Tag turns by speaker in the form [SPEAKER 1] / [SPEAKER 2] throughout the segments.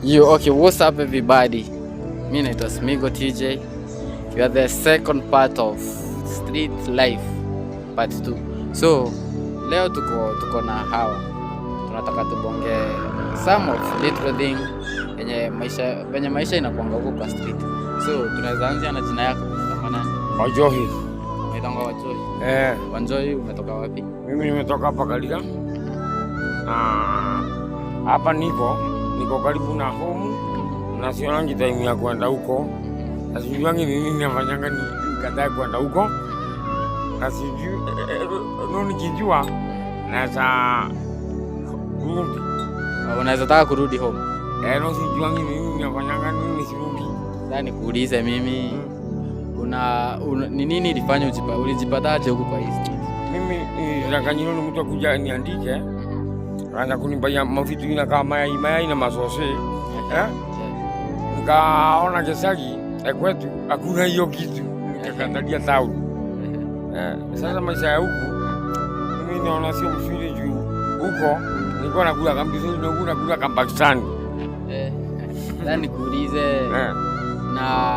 [SPEAKER 1] Yo, okay, what's up everybody? Mi naitwa Smigo TJ. You are the second part of Street Life part 2. So, leo tuko na hawa. Tunataka tubonge some of little thing yenye maisha venye maisha inakuanga huko kwa street. So, tunaweza anzia na jina yako kama nani?
[SPEAKER 2] Wajohi.
[SPEAKER 1] Unaitwa Wanjoi.
[SPEAKER 2] Eh,
[SPEAKER 1] Wanjoi, umetoka wapi?
[SPEAKER 2] Mimi nimetoka hapa Kalira. Na hapa niko karibu na home na sionangi time ya kwenda huko. Na sijuangi ni nini nafanyanga nikatae kwenda huko. Na sijui no nikijua naweza rudi.
[SPEAKER 1] Unaweza taka kurudi home.
[SPEAKER 2] Eh, no sijuangi ni nini nafanyanga nini sirudi.
[SPEAKER 1] Sasa nikuulize mimi, una ni nini ilifanya ulijipataje huko kwa hii street?
[SPEAKER 2] Mimi nilidanganywa ni mtu akuja niandike. Akaanza kunibaya mavitu ina kama mayai mayai na masose. Eh? Nikaona Gesagi kwetu hakuna hiyo kitu, nikakatalia town. Sasa maisha ya huku mimi naona sio mzuri juu huko nilikuwa nakula kambizuri na huku nakula kambakistani.
[SPEAKER 1] Sasa nikuulize, na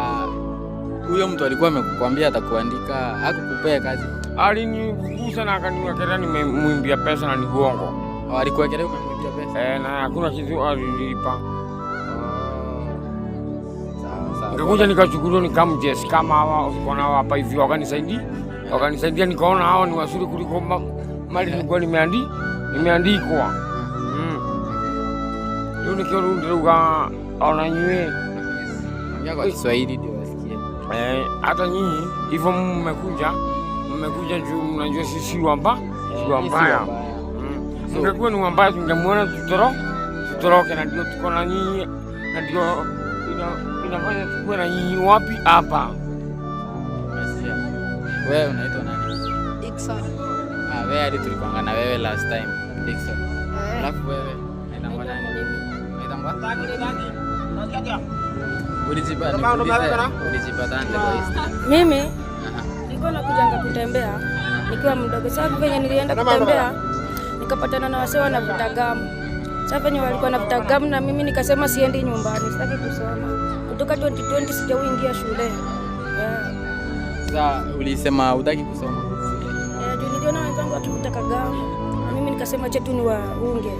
[SPEAKER 1] huyo mtu alikuwa amekukwambia atakuandika, hakukupea kazi?
[SPEAKER 2] Alinifukuza na akaniwekelea nimemwimbia pesa na ni uongo.
[SPEAKER 1] Au alikuwekelea umemwibia pesa?
[SPEAKER 2] Eh, na hakuna kitu alilipa.
[SPEAKER 1] Sawa sawa.
[SPEAKER 2] Nikakuja nikachukuliwa nikamjes kama hawa uko nao hapa hivi wakanisaidia, nikaona hawa ni wazuri kuliko mali nilikuwa nimeandikwa. Rĩu nĩkĩo rĩu ndĩrauga ona inyuĩ.
[SPEAKER 1] Ongea kwa Kiswahili ndio wasikie.
[SPEAKER 2] Eh, hata nyinyi hivyo mmekuja juu mnajua sisi si wambaya. Mngekuwa ni wambaya tungemuona tutoroke, na ndio tuko na nyinyi na ndio inafanya tukuwe na nyinyi wapi hapa.
[SPEAKER 1] Umesikia? Wewe unaitwa nani?
[SPEAKER 3] Dickson.
[SPEAKER 1] Ah, wewe hadi tulipanga na wewe last time, Dickson.
[SPEAKER 3] Eh.
[SPEAKER 1] Alafu wewe unaitwa nani? Unaitwa? Nikuulize, ulijipataje kwa hii street?
[SPEAKER 3] Mimi nilikuwa nakujanga kutembea nikiwa mdogo. Sasa venye nilienda kutembea nikapatana na wasee wanavuta gamu. Sasa venye walikuwa wanavuta gamu na mimi nikasema siendi nyumbani, sitaki kusoma. Kutoka 2020 sijauingia shule. Yeah.
[SPEAKER 1] Sasa ulisema hutaki kusoma shule.
[SPEAKER 3] Eh, juu niliona wenzangu wakivuta kagamu na mimi nikasema chetu ni waunge.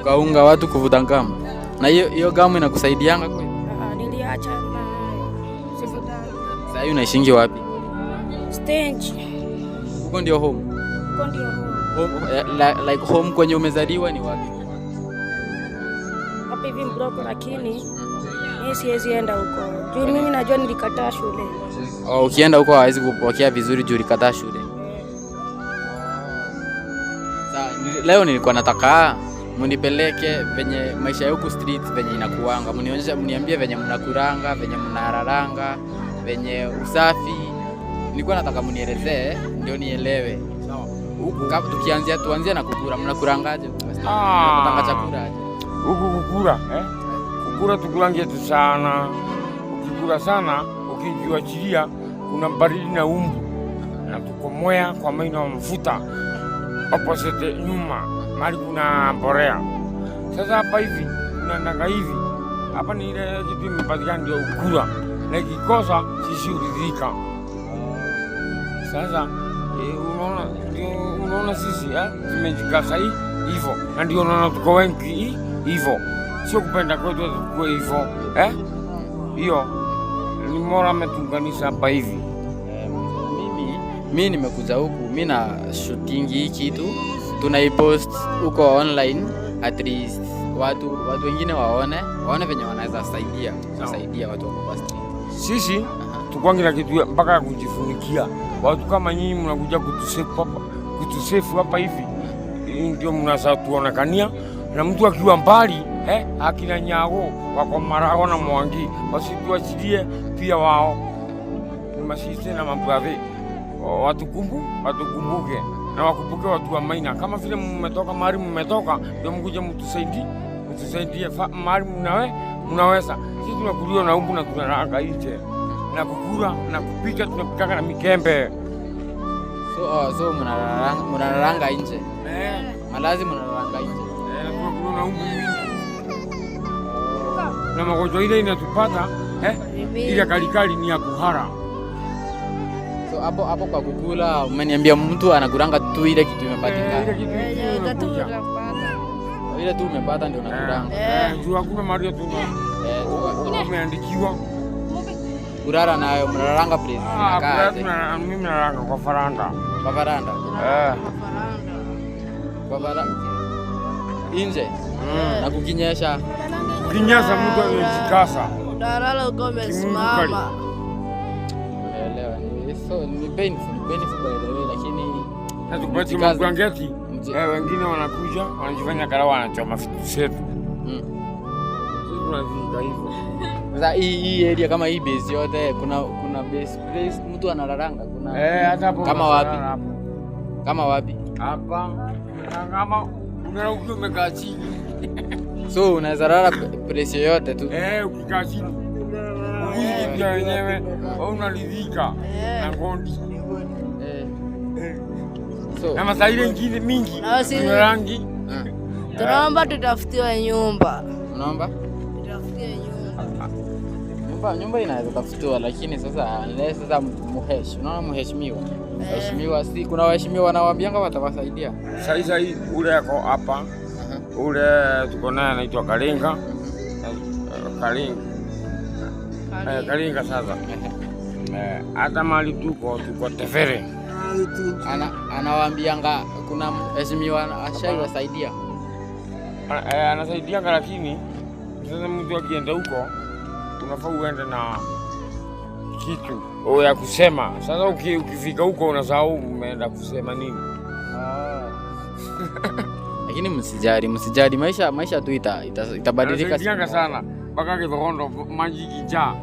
[SPEAKER 1] Ukaunga watu kuvuta gamu. Na hiyo hiyo gamu inakusaidianga kweli?
[SPEAKER 3] Ah, niliacha na sivutani.
[SPEAKER 1] Sasa hivi unaishingi wapi?
[SPEAKER 3] Stage.
[SPEAKER 1] Huko ndio home.
[SPEAKER 3] Huko ndio home.
[SPEAKER 1] Home, like home kwenye umezaliwa ni wapi?
[SPEAKER 3] Hapa hivi Mbroko, lakini mimi siwezi enda huko juu mimi najua nilikataa shule.
[SPEAKER 1] Oh, ukienda huko hawezi kupokea vizuri juu ulikataa shule. Sasa leo nilikuwa nataka munipeleke venye maisha ya huku street venye inakuanga, munionyeshe, mniambie venye mnakuranga, venye mnararanga, venye usafi. Nilikuwa nataka munielezee ndio nielewe.
[SPEAKER 2] Sawa. Huku
[SPEAKER 1] Kama tukianzia tuanzie na kukura, mnakurangaje huku?
[SPEAKER 2] Ah.
[SPEAKER 1] Mnakutanga chakula aje?
[SPEAKER 2] Huku kukura, eh? Kukura tukulangie tu sana. Ukikula sana, ukijiachilia kuna baridi na umbu. Na tuko Mwea kwa maina wa mafuta opposite nyuma mahali kuna mborea. Sasa hapa hivi unaendanga hivi hapa ni ile kitu imepatikana ndio ukula, na ikikosa sisi uridhika. Sasa unaona ndio unaona sisi tumejikasa hivyo, na ndio unaona tuko wengi hivyo, sio kupenda kwetu tukue hivyo eh? Hiyo ni Mola ametuunganisha hapa hivi.
[SPEAKER 1] Mimi nimekuja huku, mi na shooting hii kitu tunaipost huko online, at least watu wengine waone venye wanaweza saidia kusaidia watu wako kwa street.
[SPEAKER 2] Sisi tukwangi na kitu mpaka ya kujifunikia. Watu kama nyinyi mnakuja kutusefu hapa, kutusefu hapa hivi ndio mnaweza tuonekania, na mtu akiwa mbali akina Nyago wako Marago na Mwangi wasituachilie pia wao ni masiste na mabradhe watukumbuke na wakumbuke watu wa Maina, kama vile mmetoka mahali mmetoka, ndio mkuje mtusaidie mahali mnaweza. Sisi tunakuliwa na umbu na tunaranga nje na kukula na kupika, tunapikanga na mikembe.
[SPEAKER 1] So mnararanga nje?
[SPEAKER 2] Eh.
[SPEAKER 1] Malazi mnararanga nje?
[SPEAKER 2] Eh, tunakuliwa na umbu mingi. Na magonjwa ile inatupata ile kalikali ni ya kuhara.
[SPEAKER 1] So hapo hapo kwa kukula umeniambia mtu anakulanga tu ile kitu
[SPEAKER 2] Ile
[SPEAKER 1] imepatikana.
[SPEAKER 2] kitu inakuja.
[SPEAKER 1] Ile tu umepata ndio unakulanga.
[SPEAKER 2] Juu hakuna mahali tuna umeandikiwa.
[SPEAKER 1] Kulala nayo mnalalanga place
[SPEAKER 2] Ah,
[SPEAKER 1] inakaa
[SPEAKER 2] kulala
[SPEAKER 1] aje?
[SPEAKER 2] mimi nalala kwa faranda.
[SPEAKER 1] Kwa varanda. Kwa varanda. Nje. Na kukinyesha.
[SPEAKER 2] Kinyasa mtu anajikasa.
[SPEAKER 4] Utalala ukiwa umesimama.
[SPEAKER 1] Unaelewa ni so ni painful, ni painful by the way, lakini
[SPEAKER 2] Na tukupatie
[SPEAKER 1] Mjikaze.
[SPEAKER 2] mablanketi.
[SPEAKER 1] Mji
[SPEAKER 2] Wengine wanakuja wanajifanya karawa wanachoma vitu zetu. Sisi tunazika hivyo.
[SPEAKER 1] Sasa hii area kama hii base yote kuna base place mtu analalanga kuna
[SPEAKER 2] Hata hapo
[SPEAKER 1] Kama wapi?
[SPEAKER 2] unalala hapo.
[SPEAKER 1] Kama wapi?
[SPEAKER 2] Hapa kama unaona umekaa chini.
[SPEAKER 1] So unaweza lala place yoyote tu.
[SPEAKER 2] Ukikaa chini. Ukikaa wenyewe au unaridhika na ngondi.
[SPEAKER 1] So
[SPEAKER 2] Na masaa ile ingine mingi
[SPEAKER 4] Na
[SPEAKER 2] kuna rangi.
[SPEAKER 4] Tunaomba tutafutiwe nyumba.
[SPEAKER 1] Unaomba?
[SPEAKER 4] Tutafutiwe nyumba.
[SPEAKER 1] Nyumba inaweza tafutiwa, lakini sasa unless sasa muhesh, unaona mheshimiwa. Mheshimiwa, si kuna waheshimiwa wanawaambianga watawasaidia.
[SPEAKER 2] Sasa hii ule yako hapa, ule tuko naye anaitwa Kalinga. Kalinga. Kalinga sasa. Hata mali tuko Tefere.
[SPEAKER 1] Anawaambianga kuna mheshimiwa ashaiwasaidia.
[SPEAKER 2] Anasaidianga lakini sasa mtu akienda huko unafaa uende na kitu ya kusema. Sasa ukifika huko unasahau umeenda kusema nini.
[SPEAKER 1] Lakini msijali, maisha tu itabadilika.
[SPEAKER 2] Anasaidianga sana mpaka Kithogondo maji ikijaa,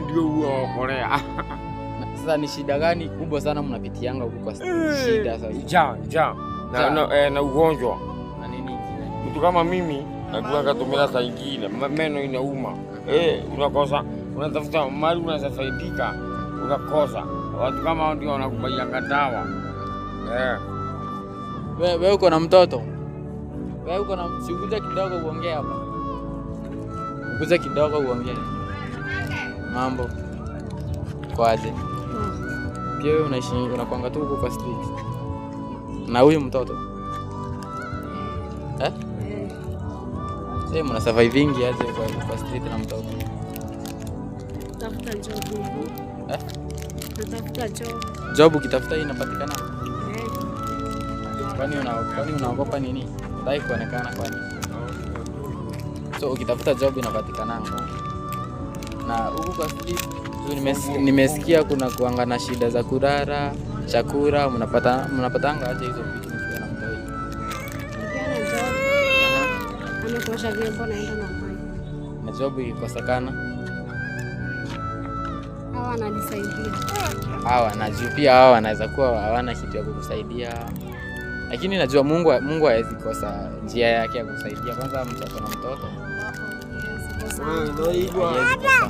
[SPEAKER 2] ndio huo okolea.
[SPEAKER 1] Sasa ni shida gani kubwa sana mnapitianga huku kwa shida sasa?
[SPEAKER 2] Njaa.
[SPEAKER 1] Njaa.
[SPEAKER 2] Na ugonjwa.
[SPEAKER 1] Na nini ingine?
[SPEAKER 2] Mtu kama mimi nakuwa katumia saa ingine meno inauma. Unakosa, unatafuta mali unaweza faidika, unakosa. Watu kama hao ndio wanakubaianga dawa.
[SPEAKER 1] We uko na mtoto? We uko na, si ukuje kidogo uongee hapa. Ukuje kidogo uongee. Mambo. Kwaje? Pia wewe unaishi unakuanga tu huko kwa street. Na huyu mtoto? Sasa mna surviving aje kwa street na mtoto?
[SPEAKER 3] Tafuta job. Natafuta job.
[SPEAKER 1] Job ukitafuta hii inapatikana? Kwani unaogopa nini? Unataka kuonekana kwani? So ukitafuta job inapatikana. Na huku kwa street tu nimesikia kuna kuanga na shida za kulala, chakula, mnapatanga aje hizo vitu mkiwa na mtoi?
[SPEAKER 3] Nikiwa na job ama kuosha vyombo naenda na mai.
[SPEAKER 1] Na job ikikosekana?
[SPEAKER 3] Hawa wananisaidia.
[SPEAKER 1] Hawa najua pia hawa wanaweza kuwa hawana kitu ya kukusaidia. Lakini najua Mungu hawezi kosa njia yake ya kusaidia. Kwanza mtu ako na mtoto. Haiwezi kosa.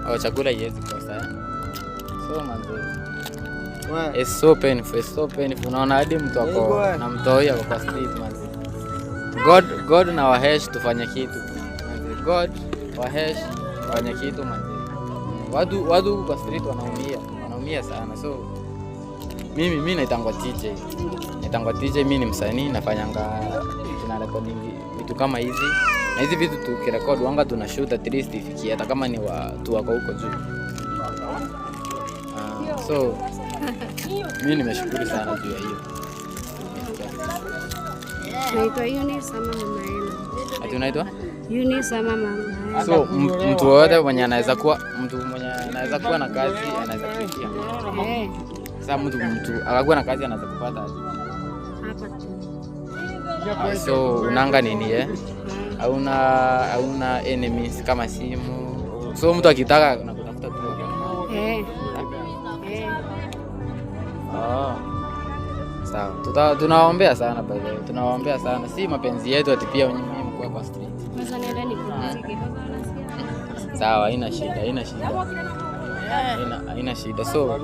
[SPEAKER 1] So, chakula haiwezi kosa. So manze. It's so painful, it's so painful. Unaona hadi mtu ako na mtoi ako kwa street manze. God na wahesh tufanye kitu. Manze, God wahesh tufanye kitu manze. Watu huku kwa street wanaumia sana. So mimi naitangwa TJ. Naitangwa TJ, mimi ni msanii, nafanyanga tuna recording vitu kama hizi. Na hizi vitu tukirecord wanga tuna shoot at least ifikie hata kama ni watu wako huko juu. So mimi nimeshukuru sana juu ya hiyo.
[SPEAKER 3] Naitwa Eunice ama Mama Ena.
[SPEAKER 1] Ati unaitwa?
[SPEAKER 3] Eunice ama Mama Ena.
[SPEAKER 1] So mtu wote mwenye anaweza kuwa, mtu mwenye anaweza kuwa na kazi anaweza kufikia. Sasa mtu akakuwa na kazi anaweza kupata aje?
[SPEAKER 3] Hapa tu.
[SPEAKER 1] So unanga nini Hauna enemies kama simu. So mtu akitaka nakutafuta tu. Sawa. Tunawaombea sana by the way. Tunawaombea sana. Si mapenzi yetu ati pia nyinyi mkuwe kwa street.
[SPEAKER 3] Sasa niende nipumzike.
[SPEAKER 1] Sawa, haina shida, haina shida. Haina shida. So